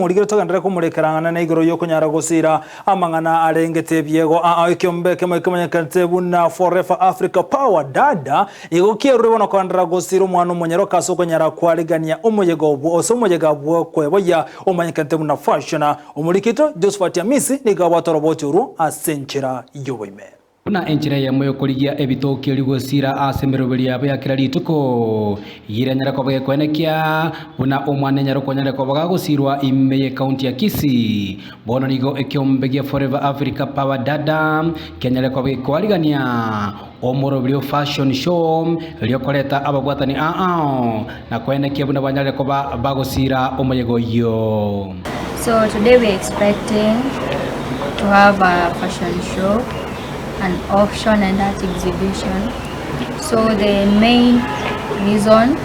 Morigere togenderere komorekera ang'ana na igoro y'okonyara gosiira amang'ana arengete ebiego aa ekiombe ekemo ekemanyekanete buna Forever Africa Power Dada nigo kierure bono kogenderera gosiira omwana omonyaroka ase okonyara kwarigania omoyega obwo ase omoyega bw'okweboyia omanyekanete buna Fashion. Omoriki oito Josephat Amisi nigo abwate oroboti orwo ase enchera y'oboime. Buna enchera eyemo y'okorigia ebitoki erio gosiira ase emeroberi yabo ya kera rituko, eyio koba gekoenekia buna omwana enyare okonyare koba gagosiirwa ime y'ekaunti ya Kisii. Bono nigo ekeombe gia Forever Africa Power Dada kianyare koba gekoarigania omoroberi o fashion show erio koreta ababwatani ao na koenekia buna banyare koba bagosiira omoyega oyio. So today we're expecting to have a fashion show, an auction and art exhibition. So the main reason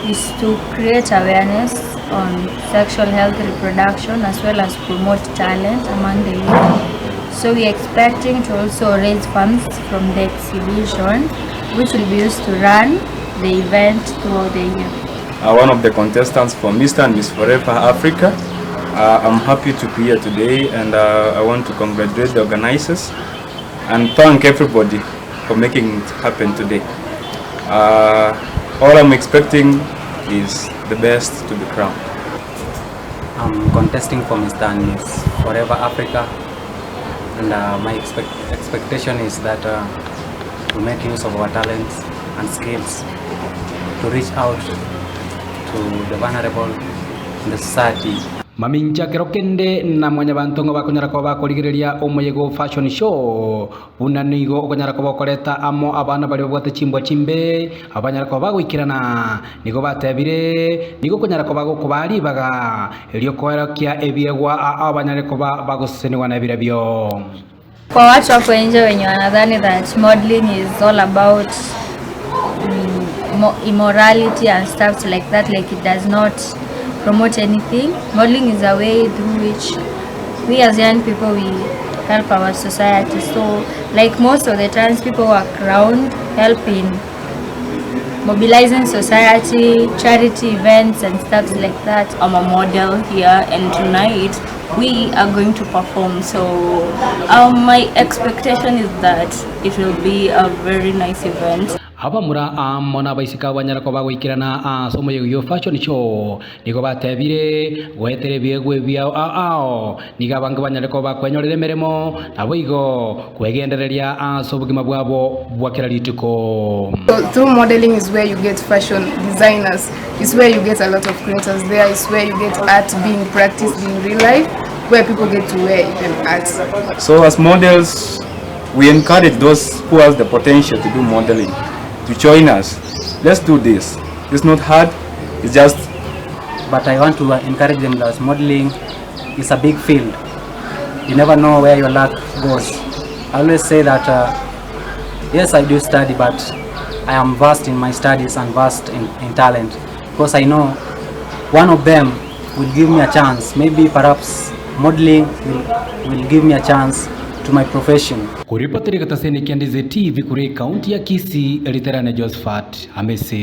is to create awareness on sexual health reproduction as well as promote talent among the youth. So we're expecting to also raise funds from the exhibition which will be used to run the event throughout the year. One of the contestants for Mr. and Miss Forever Africa. I'm happy to be here today and I want to congratulate the organizers and thank everybody for making it happen today. All I'm expecting is the best to be crowned. I'm contesting for Mr. and Miss Forever Africa and my expectation is that we make use of our talents and skills to reach out to the vulnerable in the society. Mamincha kero kende na mwanyabanto ng'a bakonyara koba bakorigereria omoyega o fashion show buna nigo okonyara koba okoreta amo abana baria babwate chimbwa chimbe abanyara koba bagoikerana nigo batebire nigo okonyara koba gokobaa ribaga erio koerokia ebiegwa ao banyare koba bagoseseniwa na ebirabio. Kwa watu hapo nje wenye wanadhani that modeling is all about immorality and stuff like that, like it does not promote anything. Modeling is a way through which we as young people, we help our society. So like most of the times people who are crowned help in mobilizing society, charity events and stuff like that. I'm a model here and tonight we are going to perform, so my expectation is that it will be a very nice event. Abamura amo na abaiseke banyara koba goikerana ase omoyega oyo fashion show nigo batebire goetera ebiegwa ebiao ao nigo abange banyare koba bakwenyorera emeremo nabo igo kwegendereria ase obogima bwabo bwa kera rituko. So through modeling is where you get fashion designers, it's where you get a lot of creators there, it's where you get art being practiced in real life, where people get to wear even art. So as models, we encourage those who have the potential to do modeling to join us. Let's do this. It's not hard, it's just... But I want to encourage them that modeling is a big field. You never know where your luck goes. I always say that, yes, I do study, but I am vast in my studies and vast in talent. Because I know one of them will give me a chance. Maybe perhaps modeling will give me a chance to my profession. Kuripoteri gataseni kia Ndizi TV kuri kaunti ya Kisii, Literane Josephat Amesi.